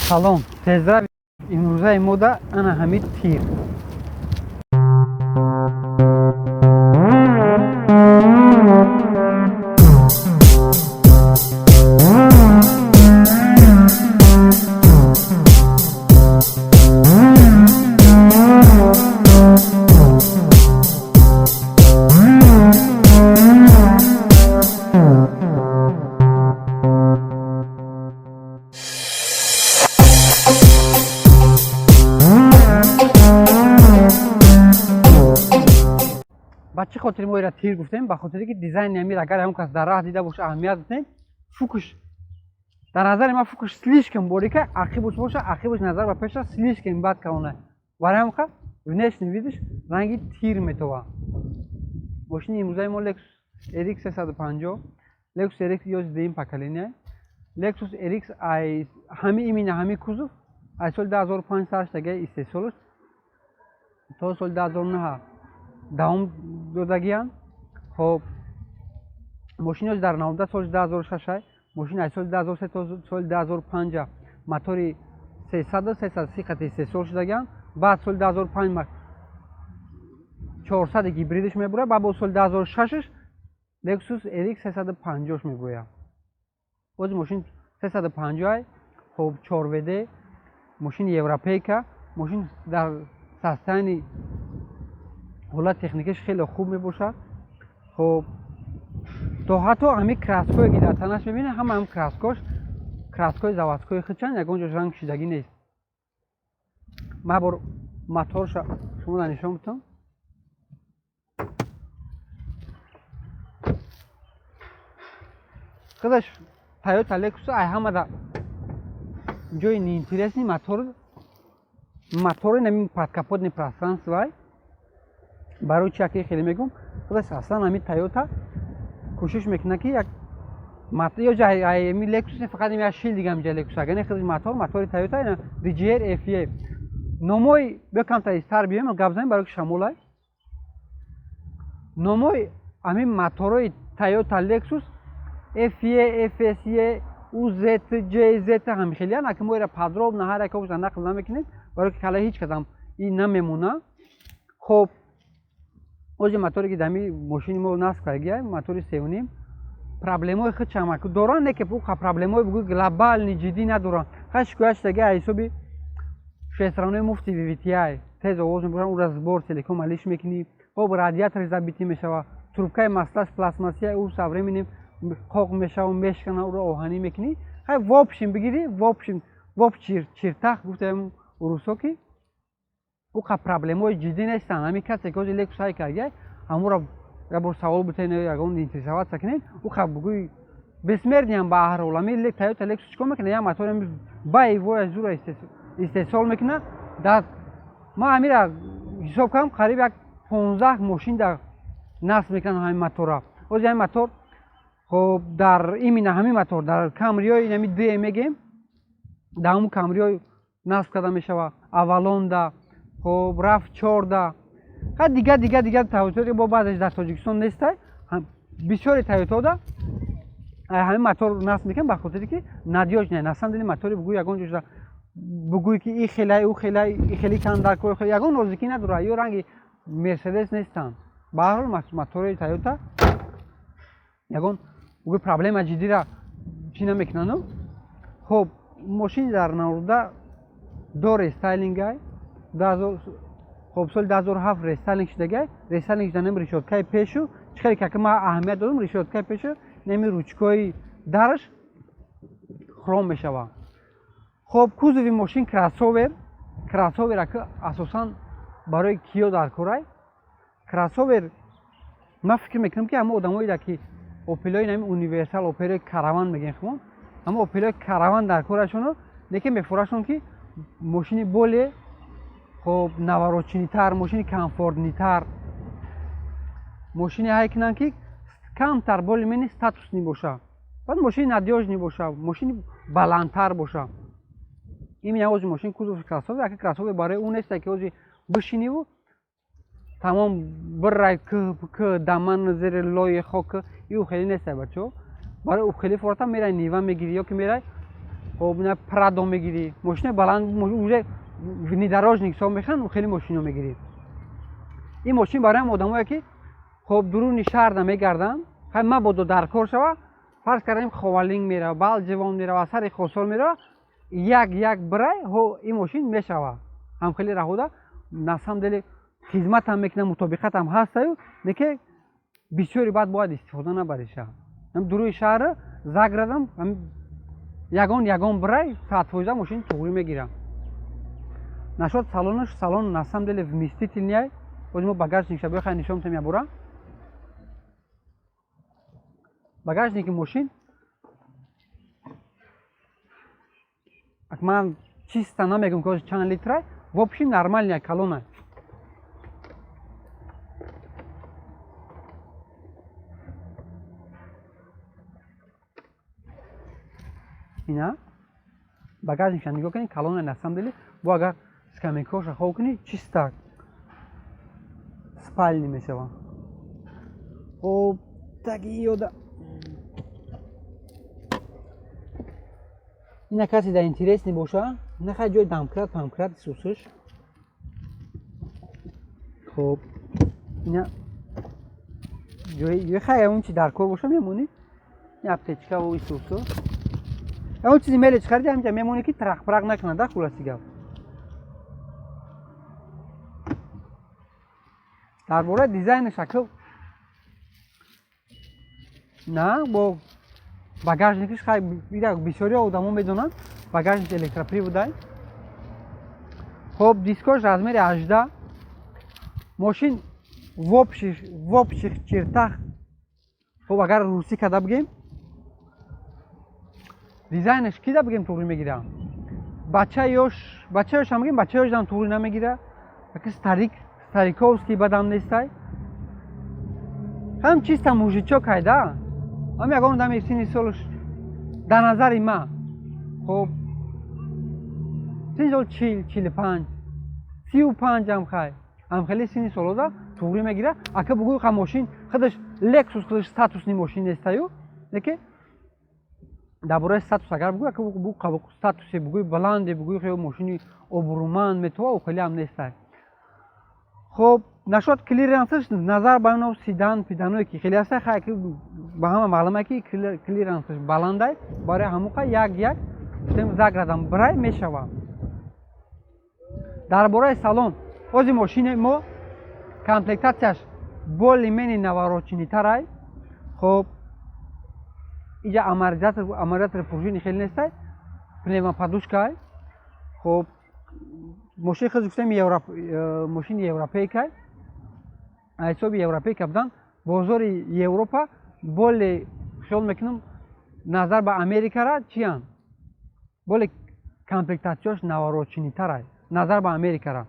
Салом, тезрави имрӯзаи мода ана ҳамин тир. Ба чӣ хотир мо ира тир гуфтем? Ба хотире ки дизайни амир, агар ягон кас дар раҳ дида боша, аҳамият додем, фукуш дар назари ман фукуш слишком борика, ақибуш боша, ақибуш назар ба пеша слишком бад калона. Барои ҳамин қа внешний вид ш ранги тир метова. Мошини имрӯзаи мо Lexus RX 350, Lexus RX ёзи дуюм поколения. Lexus RX ай ҳами именно ҳами кузов аз соли 2005 сар шудагиа истеҳсолаш, то соли 2009 давом додагиянд. Хоб, мошинош дар навда соли 2006, мошин аз соли 2003 то соли 2005 мотори 300, 330 қати истеҳсол шудагиянд. Баъд соли 2005 400 гибридш мебурояд, баъд бо соли 2006 Lexus RX 350 мебурояд. Бози мошин 350. Хоб, 4WD, мошини европейка, мошин дар состоянии ҳолат техникаш хеле хуб мебошад. Хоб, то ҳатто ҳамин краское ки дар танаш мебинед, ҳама ҳам краскош краскои заводской худчанд, ягон ҷош ранг шидагӣ нест. Ман бор моторша шумо нишон бутам. Худаш Toyota Lexus ай ҳамада ҷои неинтересный мотор, мотори нами подкапотный пространство. Барои чи аки хеле мегӯм? Худаш аслан ҳамин Toyota кӯшиш мекунад, ки як ё ами Lexus фақат як шил дига ҳамҷа Lexus, агар не худаш мотор, мотори Toyota DGR FE номои. Биё, камтар истар биёем, гап занем, барои ки шамолай. Номои ҳамин моторои Toyota Lexus FE, FSE, UZ, JZ ҳамихелиян. Аки мо ира подробно ҳар яке обша нақл намекунем, барои ки кала ҳеҷ касам ин намемона. Хоб, ози моторе ки дами мошини мо насб кардагия, мотори сеюним. Проблемаҳои худшам доранд, не ки проблемаҳои бугӯи глобальный ҷиддӣ надоранд. Ха, шикоят шудаги ҳисоби шестерён ои муфти VVTi тез овоз мебуранд, ура сбор целиком алиш мекунӣ. Хоб, радиаторш забитӣ мешава, трубкаи маслаш пластмассия, ӯ со временем қоқ мешава, мешкана, уро оҳанӣ мекунӣ. Хай, в общем бигирӣ, в общем, в общих чертах гуфтаем урусо, ки уқа проблемаҳои ҷиддӣ нестанд. Ҳамин касе ки ҳозир Lexus ҳай кардия, ҳамуро як бор савол бутен, ягон интересоваться кунед, уқа бугӯи бессмертный ам. Ба ҳар ҳол, ҳамин Toyota Lexus чикор мекунад? Як мотори баи зура истеҳсол мекунад. Дар ман ҳамира ҳисоб кардам, қариб як 15 мошин дар насб мекунанд ҳамин мотора. Ҳозир ҳамин мотор, хоб, дар именно ҳамин мотор дар Камриои ҳами д мегем, дар ҳамун Камрио насб карда мешавад, Авалонда, хоб, RAV 4-да, ха, дига дига дига Тойотаи бо баъзеш дар Тоҷикистон нестай. Бисёри Тойотода ҳамин мотор насб мекунам, ба хотире ки надёжный. На самом деле мотори бугӯи ягон ҷо бугӯи ки и хелай, ӯ хелай, и хели кандарко, ягон нозикӣ надорад, ё ранги Мерседес нестанд. Ба ҳар ҳол, мотори Тойота ягон бугӯи проблема ҷиддира чӣ намекунану. Хоб, мошини дар навруда до рестайлинг ай. Хоб, соли 2007 рестайлинг шудагай. Рестайлинг шуданем решёткаи пешу чӣ хеле ки ман аҳамият додам, решёткаи пешу неми ручкои дараш хром мешавад. Хоб, кузови мошин кроссовер. Кроссовер аки асосан барои киё дар корай? Кроссовер ман фикр мекунам, ки ҳама одамое ки Опелои нами универсал, Опелои Караван мегӯем хумон, ҳама Опелои Караван дар корашоно, лекин мефурашон ки мошини более, хоб, навороченный тар, мошини комфортный тар, мошине ҳай кунанд, ки камтар более-менее статусный боша, баъд мошини надёжный боша, мошини баландтар боша. Именно ҳози мошин кузови кроссовер, аки кроссовер барои ӯ несте, ки ҳози бишиниву тамом бирай к даман зери лои хок, ю хеле несте, бачо. Барои ӯ хеле фората мерай Нива мегирӣ ё ки мерай. Хоб, ина Прадо мегирӣ, мошинаи баланд, уже внедорожник ҳисоб мехӯранд, хеле мошино мегирӣ. Ин мошин барои одамое ки, хоб, дуруни шаҳр намегарданд, хай, мабодо дар кор шава, фарз кардем, Ховалинг мерава, Балҷивон мерава, сари Хосор мерава, як як бирай, ҳо, ин мошин мешава. Ҳам хеле раҳода, на самом деле, хизматам мекунам, мутобиқатам ҳастаю, лекин бисёри баъд бояд истифода набариша. Дуруи шаҳр, за городом, ягон ягон бирай, 100% мошин туғрӣ мегирам. Нашод салонаш, салон на самом деле вместительный. Боз мо багажникша биё, нишон метам ябора. Багажники мошин ман чисто намегум, ки чанд литрай, в общем, нормальная калона. Ина багажникша нигоҳ кунед, калона на самом деле. Бо агар скамейкаоша хоб кунӣ, чисто спальный мешава. Хоб, таги ёда ина касе дар интересный боша, нахай, ҷои домкрат памкрат сусуш. Хоб, ина ҷои хай, он чи дар кор боша, мемонӣ, аптечка ва исусу, он чизи мелеч хариди, ҳаминҷа мемонӣ, ки трахпрах накунад. Да, хулоси гап, дар бораи дизайни шакл на бо багажникиш, хай, бисёри одамо медонанд, багажник электроприводай. Хоб, дискош размери 18. Мошин в общих чертах, хоб, агар русӣ када бигем, дизайнаш кида бигем, туғрӣ мегира. Бача ёш, бача ёшам бигем, бача ёшам туғрӣ намегира. Аки старик, стариковский бадам нестай, ҳам чисто мужичок айда. Ҳам ягон одами синни солш, дар назари ма, хоб, синни сол 40, 45, 35-ам, хай, ҳам хеле синни солода туғрӣ мегира. Ака, бугӯй, ха, мошин худаш Лексус, худаш статусный мошин нестаю, лекин дар бораи статус агар бугӯй, ака, статусе бугӯй, баланде бугӯй, хе, мошини обрӯманд метова, хеле ҳам нестай. Хоб, нашод клиренсаш, назар ба оно седан пиданое ки хеле аста, хай, ба ҳама маълума ки клиренсаш баландай. Барои ҳамуқа як як гуфтем, за городам бирай, мешава. Дар бораи салон, ози мошини мо комплектатсияш более-менее навороченныйтарай. Хоб, иҷа амортизатори пружини хеле нестай, пневмоподушкай. Хоб, мошини худ гуфтем, мошини европейкай. Ҳисоби европейка будан, бозори Европа более, хиёл мекунам, назар ба Америкара чиян, более комплектатсияш навороченныйтарай назар ба Америкара.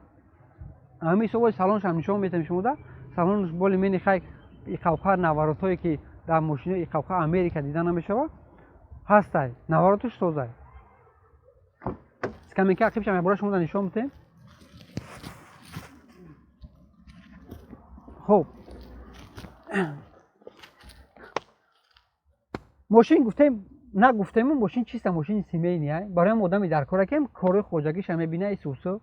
Ҳамин ҳисоб салоншам нишон метавем шумода. Салонш более-менее, хай, иқавқа наворотҳое ки дар мошинои иқавқа Америка дида намешавад, ҳастай, навороташ созай. Скамейка ақибшам ябора шумода нишон метем. Хоб, мошин гуфтем, нагуфтем, мошин чиста, мошини семейный ай. Барои одами дар кора кем кори хоҷагиша мебина, исусу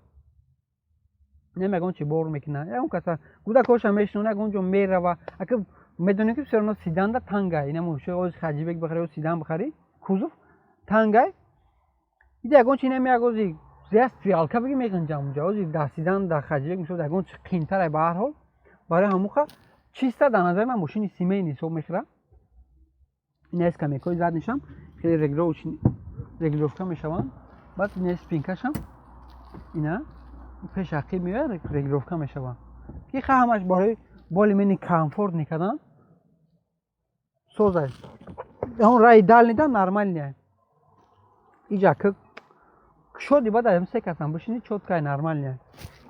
нем, ягон чи бор мекуна, ягон каса кӯдакоша мешинона, ягон ҷо мерава. Ака, медонем, ки всё равно седанда тангай, ина ози хаҷибек бихари, седан бихари, кузов тангай. Ида ягон чи нами, ягози стрелка биги, меғинҷам унҷа. Ози дар седан, дар хаҷибек, мисол, ягон чи қинтарай. Ба ҳар ҳол, барои ҳамуқа чиста, дар назари ман, мошини семейный ҳисоб мехӯра. Ина скамейкаҳои заднишам хеле регулировка мешаванд. Баъд ина спинкашам, ина пеш ақиб меояд, регулировка мешаванд, ки ха, ҳамаш барои более-менее комфорт мекардан созай. Он раи дальныйда нормальный. Иҷа кушоди, баъд ам се касам бишини, чёткай, нормальный.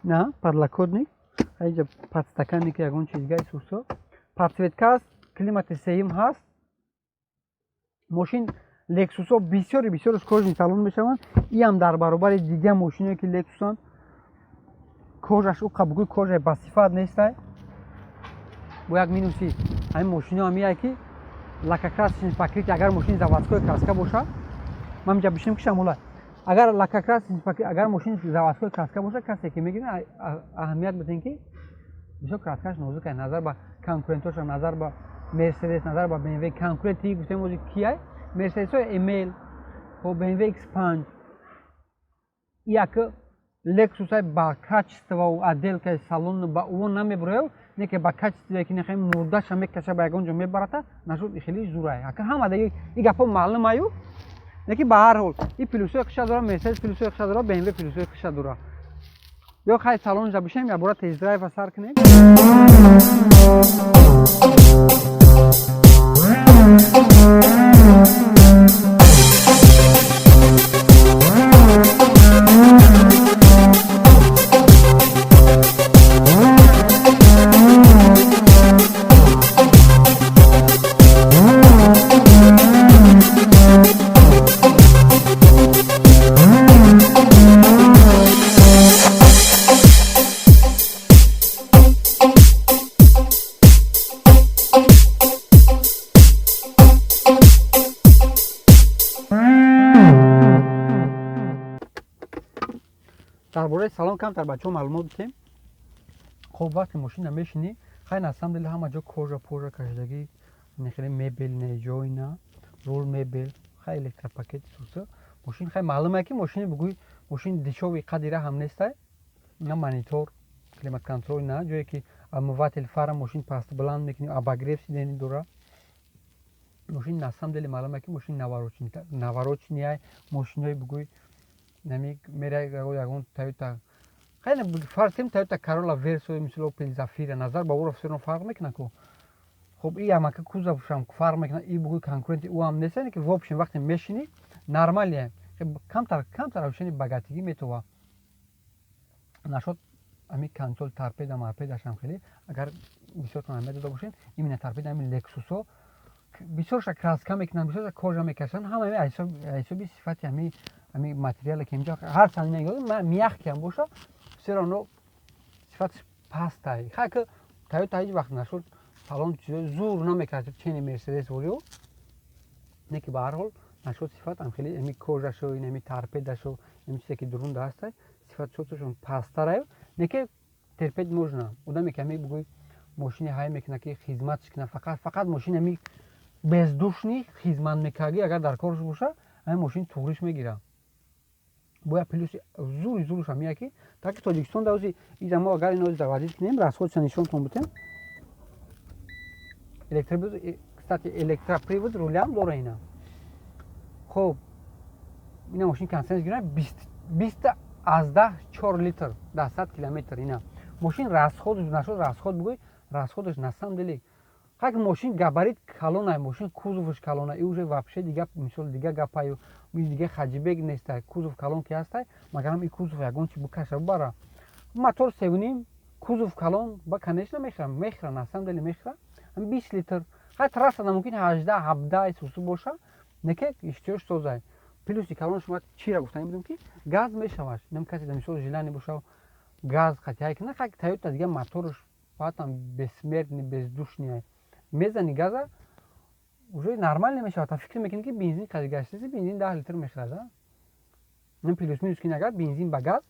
На подлокотник, иҷа подстаканник, ягон чизга исусо, подсветка аст, климати сеюм ҳаст. Мошин Лексусо бисёри бисёрш кожаный салон мешаванд. Иам дар баробари дига мошиное ки Лексусанд, кожаш уқа, бугӯй, кожаи басифат нестай. Бо як минуси ҳамин мошино ҳамияе ки лакокрасочный покрытие, агар мошини заводской краска боша. Ман инҷа бишинем, ки шамола. Агар лакокрас, агар мошин заводской краска боша, касе ки мегирад, аҳамият бидем, ки бисёр краскаш нозукай назар ба конкурентоша, назар ба Мерседес, назар ба БМВ. Конкуренти гуфтем ози кияй? Мерседесҳои ML, хоб, БМВ X5. Як Лексусай ба качествову отделкаи салон ба ӯ намебурояв, не ки ба качестве ки нехоҳем мурдаша мекаша, ба ягон ҷо мебарата, нашуд, хеле зурай. Ака ҳама даги и гапҳо маълум аю, не ки ба ҳар ҳол и плюсҳои хиша дора, Мерседес плюсҳои хиша дора, БМВ плюсҳои хиша дора. Ё хай, салонша бишем, якбора тест-драйва сар кунем. Дар бораи салон камтар бачаҳо маълумот бидем. Хоб, вақте мошина мешинӣ, хай, на самом деле ҳама ҷо кожа пожа кашидагӣ, хеле мебел неҷой на рул мебел, хай, электропакет суса мошин. Хай, маълуме ки мошини бугӯй, мошини дешёвый қадира ҳам нестай. На монитор, климат-контроль, на ҷое ки омыватель фара, мошин паст баланд мекунӣ, обогрев сиденья дора мошин. На самом деле маълуме ки мошин навороченный. Мошинои бугӯй нами мера ягон Тойота, хеле фарз кунем, Тойота Королла Версо, мисол Опел Зафира, назар ба ӯро всё равно фарқ мекунад ку. Хоб, и амака кузовшам фарқ мекунад, и бугӯй конкуренти ӯ ҳам нест, ки в общем вақте мешинӣ, нормалие, камтар камтар ощущение богатигӣ метова. Нашод ами консоль, торпеда марпедашам хеле, агар бисёртон аҳамият дода бошед, именно торпеда ами Лексусо бисёрша краска мекунанд, бисёрша кожа мекашанд. Ҳама ҳисоби сифати ами материале ки инҷо ҳар чанд мягкий ам боша, всё равно сифаташ пастай. Хай, ки Тойота ҳеҷ вақт нашуд салон чизои зур намекард, чени Мерседес ворио, не ки ба ҳар ҳол нашуд сифат ам хеле ами кожашо, инами торпедашо, ами чизе ки дурунда ҳастай, сифатшоташон пасттараю, не ки терпеть можно. Одаме ки ами бугӯй мошини ҳай мекунад, ки хизматш кунад, фақат фақат мошини ами бездушный хизмат мекарди, агар дар корш боша, ами мошин туғриш мегирад. Бояд плюси зури зуруш ҳамия ки так Тоҷикистон давзи иза мо агар ино заводить кунем, расходша нишонтон бутем. Электропривод, кстати, электропривод рулям дора ина. Хоб, ина мошин консенс гирад 20,4 литр дар 100 километр. Ина мошин расходш нашуд, расход бугӯй, расходаш на самом деле как мошин габарит калона, мошин кузовш калона, и уже вообще дига, мисол, дига гапаю, дига хаҷибек нестай. Кузов калон ки ҳастай, магарам и кузов ягон чи букаша бубара. Мотор севним, кузов калон, ба конечно мехӯра, мехӯра, на самом деле мехӯра 20 литр. Хай, трассада мумкин 18, 17 сусу боша, неке иштиёш созай. Плюси калон шума чира гуфтани будем, ки газ мешаваш. Нам касе да мисол желание боша, газ қатиҳай кина. Хай, Тойота дига моторш баъдам бессмертный, бездушный. Мезани газа, уже нормально мешавад, та фикр мекунӣ, ки бензин қади гаштаси, бензин 10 литр мехӯрад. Плюс минус кин, агар бензин ба газ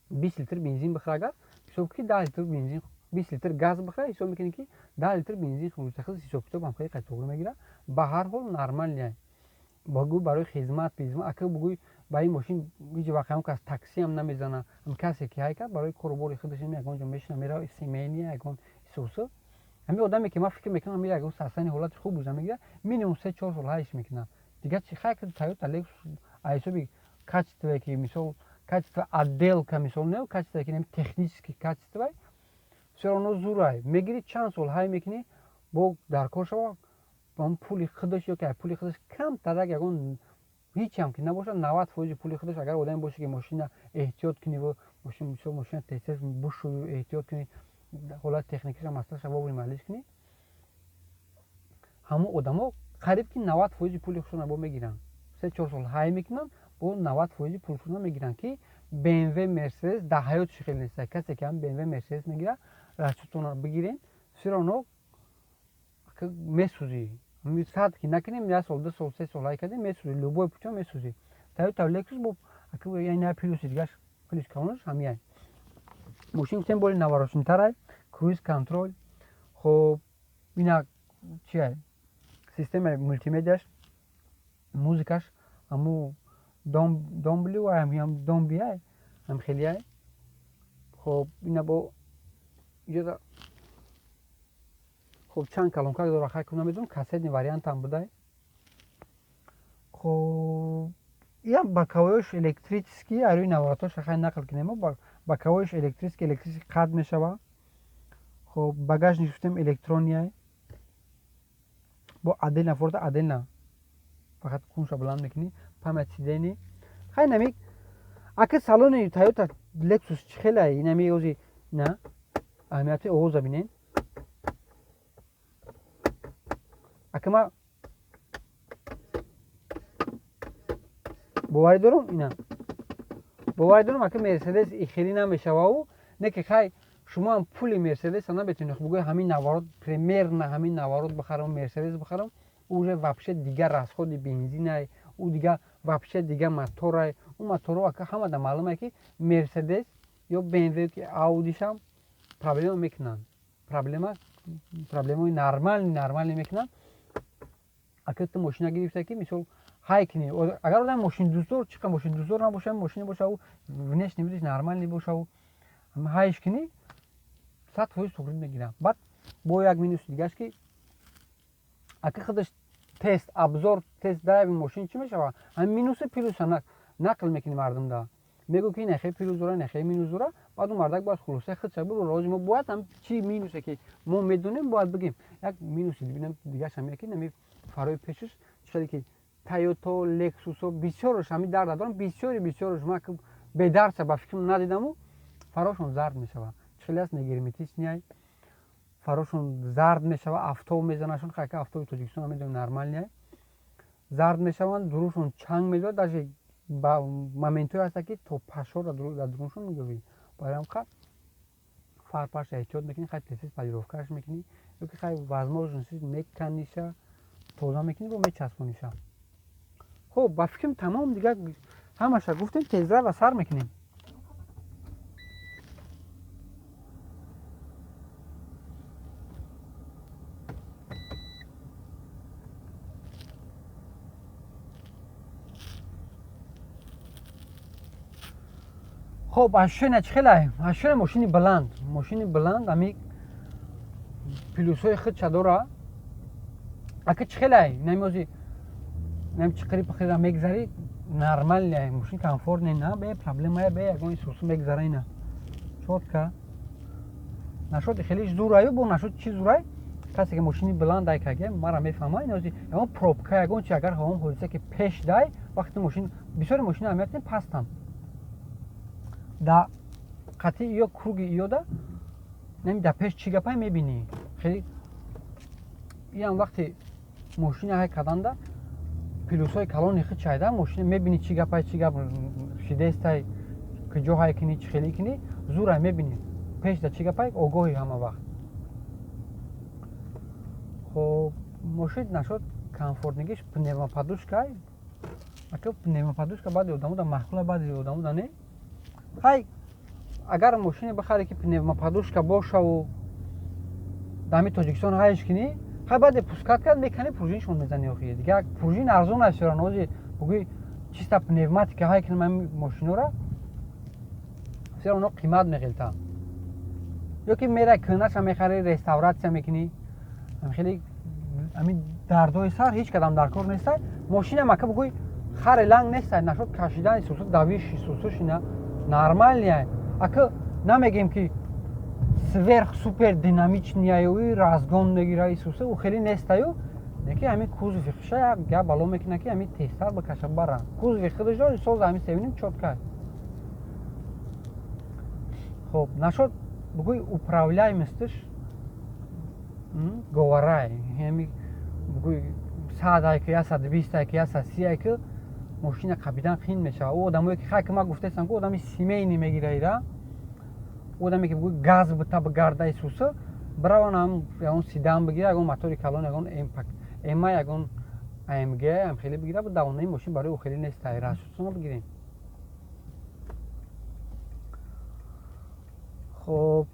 20 литр бензин бихӯра, агар ҳисоб ки 10 литр бензин, 20 литр газ бихӯра, ҳисоб мекунӣ, ки 10 литр бензин хӯрд. Ҳисоб китобам хеле қай тоғри мегирад. Ба ҳар ҳол нормальный багӯй барои хизмат пизмат. Ака бугӯй, ба ин мошин ҳеҷ вақт ҳам кас таксиам намезана. Касе ки ҳай кард барои кору бори худаш, ягон ҷо мешина, мерава, семейный, ягон исоса. Ҳамин одаме ки ман фикр мекунам, ҳамин ягон сарсани ҳолати хуб буда мегирад, минимум 3-4 сол ҳайш мекунад. Дигар чи? Хай, Тойота Лексус ҳисоби качествое ки, мисол, качество отделка, мисол, не качество ки, технический качество, всё равно зурай. Мегири, чанд сол ҳай мекунӣ, бо дар кор шава, он пули худаш ё ки пули худаш камтарак, ягон ҳечам ки набошад, 90 фоизи пули худаш. Агар одаме боше, ки мошина эҳтиёт куниву мошин, мисол, мошина тез-тез бушӯю, эҳтиёт кунӣ, ҳолати техникиша масъалаша вовремя ҳаллиш кунӣ, ҳамон одамо қариб ки 90 фоизи пули худшона бо мегиранд. 3-4 сол ҳай мекунанд, бо 90 фоизи пули мегиранд, ки БМВ, Мерседес дар ҳаётши хеле нест. Касе ки ҳам БМВ, Мерседес мегирад, расчётона бигирен, всё равно месӯзӣ. Сад ки накунем, як сол, 2 сол, 3 сол ҳай кардем, месӯзӣ, любой путём месӯзӣ. Тойота Lexus бо ина плюси дигаш, плюс калонаш ҳамияй. Мошин гуфтем, боли навороченный тарай, круиз контроль. Хоб, ина чия, системаи мултимедиаш, музикаш ҳаму домблю домбиай, ҳам хелиай. Хоб, ина бо иҷоза. Хоб, чанд колонка дора, хай, намедонам, кассетный вариантам будай. Хоб, ям боковоёш электрический, арӯи наворотоша хай нақл кунем, боковоёш электрический, электрический қатъ мешава. Хоб, багажник гуфтем, электронный, бо отдельно форта, отдельно фақат кунша баланд мекунӣ, память сидений. Хай, нами ака салони Тойота Lexus чӣ хелай, инами ози на аҳамияти овоза бинен. Ака, ма боварӣ дорам, ина боварӣ дорам, ака, Мерседес ихелӣ намешавау, не ки хай, шумоам пули Мерседеса наметавонед бугӯи ҳамин наворот, примерно ҳамин наворот бихарам, Мерседес бихарам. Уже вообще дигар расходи бензинай, ӯ дигар вообще дигар моторай. Ӯ моторо, ака, ҳамада маълумае, ки Мерседес ё БМВ ки Аудишам проблема мекунанд, проблемаи нормальный мекунанд. Ака, ту мошина гирифта, ки мисол ҳай кунӣ, агар одам мошиндӯстдор, чӣ қадр мошиндӯстдор набоша, мошине бошаву внешний видиш нормальный бошаву ҳайш кунӣ, 100% туғрӣ мегирам. Баъд бо як минуси дигаш, ки ака, худаш тест, обзор, тест драйви мошин чӣ мешава, ҳамин минуси плюса нақл мекунӣ мардумда, мегӯ, ки ин хеле плюс дора, ин хеле минус дора. Баъд ӯ мардак бояд хулосаи худша бибура. Рози мо бояд ҳам чӣ минусе ки мо медонем, бояд бигем. Як минуси дигаш ҳам яки нами фарои пешаш, чӣ хеле ки Тойото, Лексусо бисёрш ҳами дарда дорам, бисёри бисёрш ма бедарса ба фикрам надидаму, фарошон зард мешава. Чӣ хеле аст, негерметичный, фарошон зард мешава, афтоб мезанашон. Хайка, афтоби Тоҷикистон медонем, нормальный, зард мешаванд, дурушон чанг медорад, даже ба моментҳое ҳаста, ки то пашора дар дуруншон меёвӣ. Барои ҳам фарпаша эҳтиёт мекунӣ, хай, тез полировкааш мекунӣ, ёки хай, возможности меканиша, тоза мекунӣ, бо мечаспониша. Хуб, ба фикрам, тамом, дигар ҳамаша гуфтем, тезра ва сар мекунем. Хоб, ощущения чӣ хелай? Ощущения, мошини баланд, мошини баланд ами плюсҳои худша дора. Ака, чӣ хелай, намози нам чиқири пақира мегзари, нормальный мошин, комфортный, на бе проблемая, бе ягон сусу мегзара, ина чётко. Нашоди хеле зураю, бо нашод чӣ зурай, касе ки мошини баланд ай каге, мара мефаҳма. Инози ягон пробка, ягон чи, агар ҳамон ҳодиса ки пеш дай, вақти мошин, бисёри мошина аҳамият пастанд, да қатъи ё круги иёда нами да пеш чӣ гапай мебинӣ. Хеле иам вақти мошина ҳай карданда, плюсҳои калони худ чайда, мошина мебинӣ, чӣ гапай, чӣ гап шидестай, куҷо ҳай кунӣ, чӣ хеле кунӣ, зурай мебинӣ, пеш да чӣ гапай, огоҳи ҳама вақт. Хоб, мошин нашод комфортнигиш пневмоподушкай. Ака, пневмоподушка баъди одамода маъқула, баъди одамода не. Хай, агар мошине бихаре, ки пневмоподушка бошаву дар ҳами Тоҷикистон ҳайш кунӣ, хай, баъде пускать кард, мекани, пружиншон мезани. Охи, дигар пружин арзон аст, ёран ози бугӯи чиста пневматика ҳай кунам ҳами мошинора, все равно қимат меғелта. Ё ки мера кӯнаша мехари, реставратсия мекунӣ. Хеле ҳамин дардҳои сар ҳеҷ кадам дар кор нестай. Мошинам, ака, бугӯи харе ланг нестай, нашуд кашидани сусу, давиши сусушина нормальный. Ака, намегем, ки сверх супер динамичныяю, разгон мегира исуса, ӯ хеле нестаю, леки ҳамин кузови хиша як гап бало мекуна, ки ҳамин тезтар бикаша бара. Кузови худаш соз, ҳамин севиним чётко. Хоб, нашуд бугӯи управляемостьш говарай, ҳами бугӯи 100 айки, 120 айки, 130 айки мошина қабидан қин мешавад. Ӯ одамое ки, хай, ки ман гуфтаистам, ки одами семейный мегира ира, одаме ки бугӯи газ бита бигарда исуса, бираван ҳам ягон седан бигира, ягон мотори калон, ягон Эма ягон АМГ ам хеле бигира, бу давонаи мошин барои ӯ хеле нест, расшудсона бигирем. Хоб,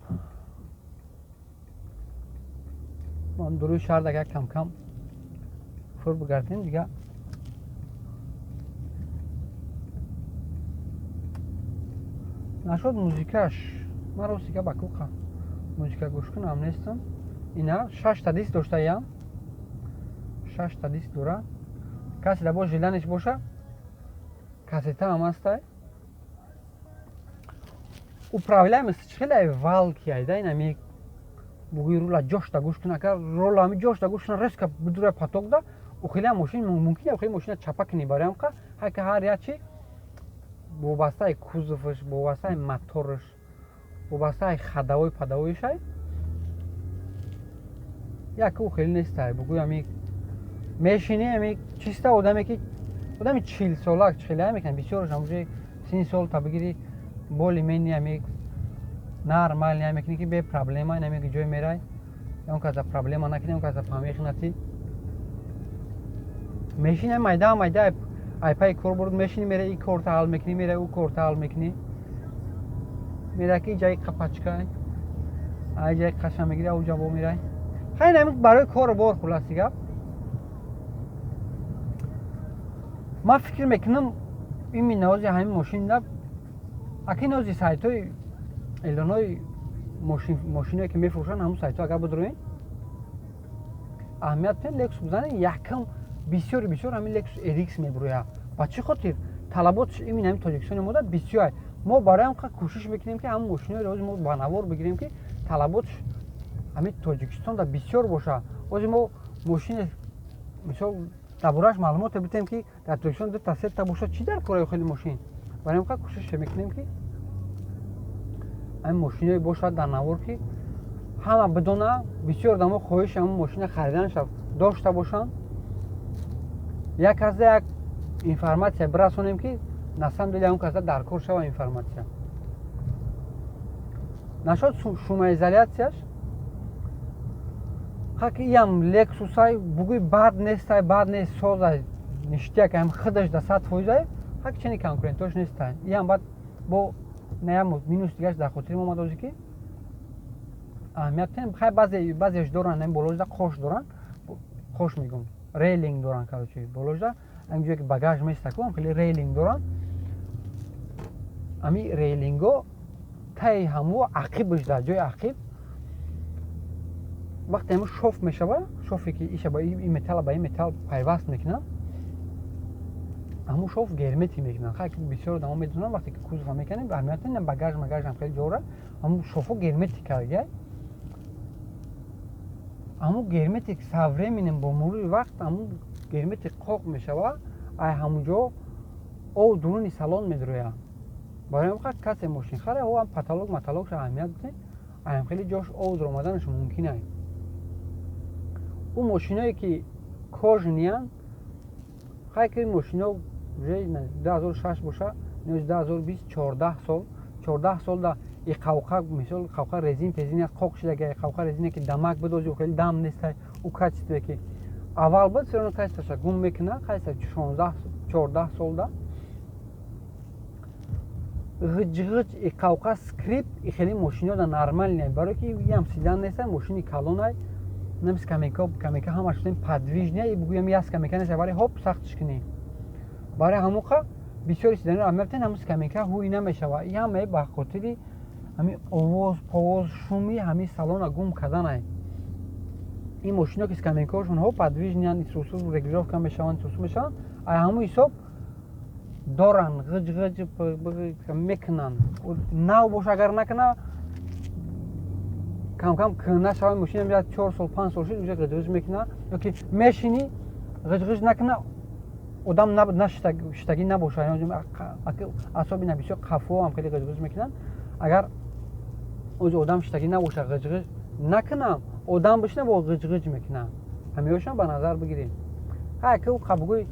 дуруи шаҳр дага кам-кам фур бигардем дига. Нашуд музикаш, ман рости гап акуқа музика гӯш кунам нестам. Ина шашта диск доштаям, шашта диск дора. Касе да бош желаниш боша, кассета ҳам ҳастай. Управляемость хеле валки айда, инами бугӯи рула ҷошта гӯш куна, агар рола ҳами ҷошта гӯш куна, резко бидура поток да ухеле мошин мумкин ухеле мошина чапа кунӣ. Барои ҳамқа ҳайка ҳар як чи вобастаи кузоваш, вобастаи мотораш, вобастаи ходовой падовоишай, як ӯ хеле нестай. Бугӯи ами мешинӣ, ами чиста одаме ки одами 40-сола хеле мекунад, бисёраш ҳамуҷои сини сол та бигири боли мени ами нормал мекунӣ ки бе проблема инами ҷой мерай, он каса проблема накунӣ, он каса памехи натӣ. Мешини майда майда айпаи кор бурд, мешини мерай, и корта ҳал мекунӣ, мерай ӯ корта ҳал мекунӣ, мерай ки ҷаи қапачкай, ай ҷаи қаша мегири, ау ҷаво мерай. Хай, инами барои кору бор. Хулоси гап, ман фикр мекунам, ими нози ҳамин мошин аки нози сайтҳои эълонҳои мошиное ки мефурӯшанд, ҳамун сайтҳо агар бидуроен, аҳамият бидем, Лексус бизанед, якам бисёри бисёр ҳамин Лексус RX мебурӯяд. Ба чӣ хотир? Талаботш имин ҳамин Тоҷикистони мода бисёр. Мо барои ҳам кӯшиш мекунем, ки ҳамун мошиноеро ҳозир мо ба навор бигирем, ки талаботш ҳамин Тоҷикистонда бисёр боша. Ҳозир мо мошине, мисол, дар борааш маълумоте бидем, ки дар Тоҷикистон дута сета боша, чӣ дар кораи хели мошин? Барои ҳам кӯшиш мекунем, ки ҳамин мошиное бошад дар навор, ки ҳама бидона, бисёр одамо хоҳиши ҳамун мошина хариданша дошта бошанд. Як каса як информатсия бирасонем, ки на самом деле ҳамун каса дар кор шава информатсия. Нашуд шумоизоляцияш, хаки иам Лексусай, бугӯи бад нестай, бад нест, созай, ништяк, ам худаш да 100%-ай, хаки чени конкурентош нестай. Иам бад бо наям минус дигаш дар хотири мо омад, ки аҳамият тем. Хай, баъзе баъзеаш доранд, ам боложда қош доранд, қош мегӯм, рейлинг доранд, короче, боложда ам ҷое ки багаж местаку, ам хеле рейлинг доранд. Ами рейлинго таи ҳамо ақибаш, дар ҷои ақиб, вақте ҳамо шоф мешава, шофе ки иша ба ин металла ба ин металл пайваст мекунанд, ҳамун шоф герметик мекунанд. Хай, бисёр одамо медонанд, вақте ки кузова мекунем, аҳамият ин багаж магажам хеле ҷора ҳамун шофо герметик кардагиай. Ҳамун герметик со временем, бо мурури вақт, ҳамун герметик қоқ мешава, ай ҳамун ҷо об дуруни салон медрояд. Барои ҳам касе мошин хара, ам потолок матолокша аҳамият бидем, аям хеле ҷош об дуромаданаш мумкин ай. Ӯ мошиное ки кожаниянд, хай, ки мошино уже 2006 боша, 2020, 14 сол, 14 сол да и қавқа, мисол, қавқа резин пезин аст, қоқ шидаги қавқа резине ки дамак бидози, хеле дам нестай. Ӯ качестве ки аввал буд, всё равно качестваша гум мекуна. Хайса, 16 14 сол да ғиҷ-ғиҷ и қавқа скрип и хеле мошино да нормал не, барое ки иам седан нестай, мошини калонай, нам скамейка камейка ҳамаш подвижная, и бугӯям як скамейка нест, барои ҳоп сахтш кунӣ. Барои ҳамоқа бисёри седаниро аҳамият бидем, ҳамун скамейка ҳуй намешава. И ҳамае ба хотири ҳамин овоз повоз, шуми ҳамин салона гум карданай. Ин мошино ки скамейкаҳошон ҳо подвижныянд, исусу регулировка мешаванд, исусу мешаванд, ай ҳамун ҳисоб доранд, ғиҷ-ғиҷ мекунанд. Нав боша, агар накуна, камкам кӯҳна шава мошина, як 4 сол, 5 сол шуд, уже ғиҷ-ғиҷ мекуна. Ёки мешинӣ, ғиҷ-ғиҷ накуна, одам шиштагӣ набоша, особенно бисёр қафо ҳам хеле ғиҷ-ғиҷ мекунанд. Агар ози одам шиштагӣ набоша, ғиҷ-ғиҷ накунам, одам бишина, бо ғиҷ-ғиҷ мекунам. Ҳамиҳошам ба назар бигирем. Ҳай, ки бугӯи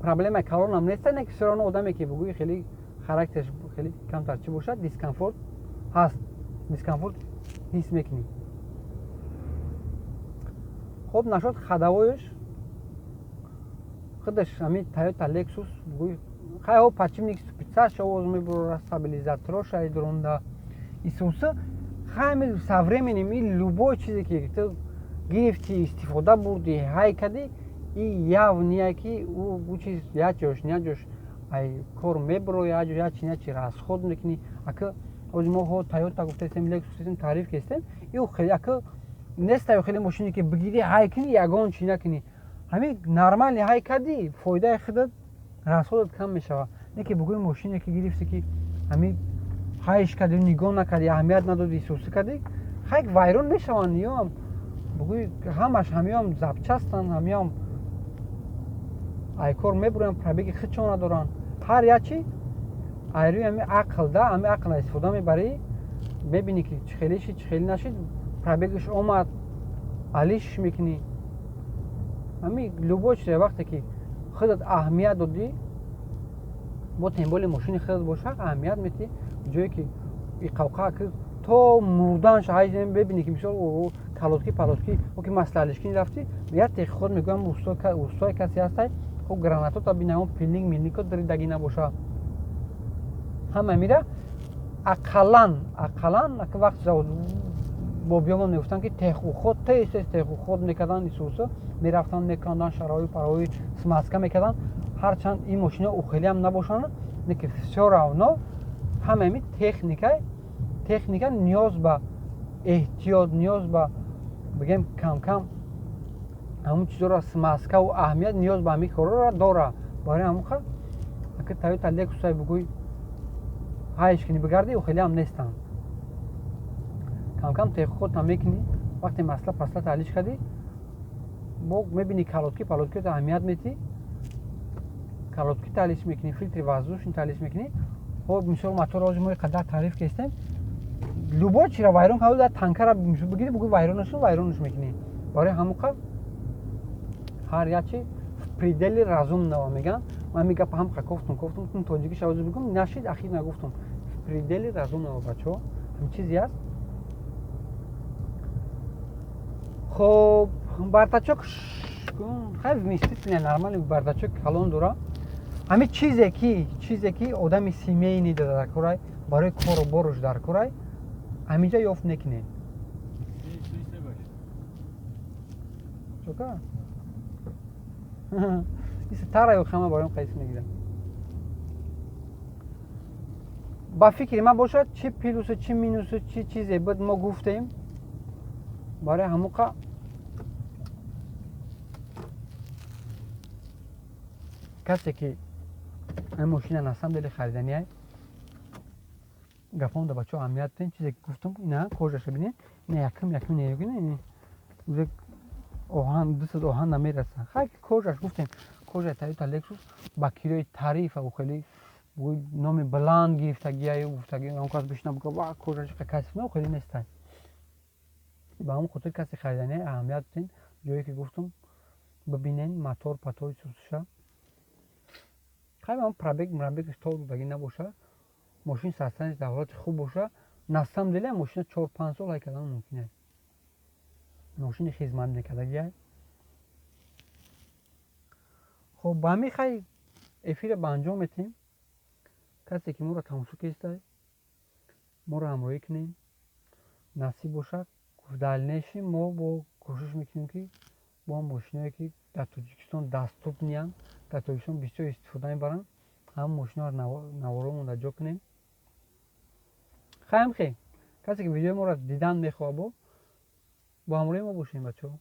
проблемаи калонам неста, не ки всё равно одаме ки бугӯи хеле характерш хеле камтар чӣ бошад, дискомфорт ҳаст, дискомфорт ҳис мекунӣ. Хоб, нашод ходовой ш, худаш ҳамин Тойота Lexus хай о подшипник, спицаш овоз мебурора, стабилизатороша идронда исуса. Хай, со временем и любой чизе ки ту гирифти, истифода бурди, ҳай кади, и явния ки ӯ чиз як ҷош, як ҷош ай кор мебуро, як ҷош як чи, як чи расход мекунӣ. Ака, ҳози мо ҳо Тойота гуфтаистем, Lexus гуфтаистем, таъриф кестем, ю хеле ака нестаю, хеле мошине ки бигирӣ, ҳай кунӣ, ягон чи накунӣ, ҳамин нормальный ҳай кардӣ, фоидаи худат, расходат кам мешавад. Не ки бугӯи мошине ки гирифти, ки ҳамин ҳайш кардӣ, нигоҳ накардӣ, аҳамият надодӣ, сусӣ кардӣ, хай вайрон мешаванд. Ёам бугӯи ҳамаш ҳамиём запчастанд, ҳамиём айкор мебуранд, пробеги худшон надоранд. Ҳар як чи айрӯи ҳами ақл да, ҳами ақл истифода мебарӣ, мебинӣ ки чӣ хеле шид, чӣ хеле нашид, пробегаш омад, алиш мекунӣ. Ҳами любой чизе вақте ки худат аҳамият додӣ, бо тем более мошини худат боша, аҳамият метӣ, ҷое ки иқавқа то мурданша ҳай бебинӣ ки мисол колодки палодки оки маслиҳалишкини рафтӣ, як техход мегӯям, устои касе ҳастай, хуб гранатота бинам, пилник милнико дридаги набоша, ҳама мира ақаллан вақт бобиёмон мегуфтанд, ки техуход тез тез техуход мекарданд, исуса мерафтанд, меканданд, шарои парои смазка мекарданд. Ҳарчанд ин мошино ухелиам набошанд, лекин всё равно ҳамаи техника ниёз ба эҳтиёт, ниёз ба бигем камкам ҳамун чизоро смазкаву аҳамият, ниёз ба ҳамин корро дора. Барои ҳамун ха ака Тойота Lexus бугӯй ҳайш кунӣ, бигардӣ, хелеам нестанд. Камкам техходта мекунӣ, вақте масла пасла таҳлиш кардӣ, бо мебинӣ колодки палодки аҳамият метӣ, колодки таҳлиш мекунӣ, фильтри воздушный таҳлиш мекунӣ. Хоб, мисол, мотор ҳозир мо қадар таъриф кестем, любой чира вайрон карда, танкара бигирӣ, бугӯй вайронаш, вайронаш мекунӣ. Барои ҳамун қа ҳар як чи в пределе разумного мегӯянд. Ман ҳамин гапа ҳам кофтум, тоҷикиша ҳозир бигӯм нашид, ахир нагуфтум. В пределе разумного, бачаҳо, ҳамин чизе аст. Хоб, бардачок хай вместительный, нормальный бардачок калон дора. Ҳамин чизе ки одами семейный дар корай, барои кору боруш дар корай, ҳаминҷа ёфт мекунед. Чока тара ё хама бароям қайс мегирам. Ба фикри ман бошад, чӣ плюсу, чӣ минусу, чӣ чизе буд, мо гуфтем. Барои ҳамуқа касе ки ин мошина на самом деле харидания, гапом да, бачаҳо, аҳамият дидем, чизе ки гуфтум, ина кожаша бинед, ина якум не, уже оҳан дусад оҳан намераса. Хай, кожаш гуфтем, кожаи Тойота Lexus ба кирои тарифа, хеле номи баланд гирифтагия, гуфтаги он кас бишина буга ва кожаш касиф на, хеле нестай. Ба ҳамон хотир касе харидания, аҳамият дидем, ҷое ки гуфтум бибинен, мотор патори сусуша. Хай, ҳам пробег мрабегаш то даги набоша, мошин состояниш дар ҳолати хуб боша, на самом деле мошина 4-5 сол ҳай кардан мумкин аст, мошини хизмат мекардагиай. Хоб, ба ҳамин хай эфира ба анҷом метиҳем. Касе ки моро тамошо кестай, моро ҳамроҳӣ кунем, насиб бошад, дальнейшем мо бо кӯшиш мекунем, ки бо мошиное ки дар Тоҷикистон доступныянд, дар Тоҷикистон бисёр истифода мебаранд, ҳам мошиноро наворомон дар ҷо кунем. Хайм хе, касе ки видеои моро дидан мехоҳад, бо ҳамроҳи мо бошем, бачаҳо.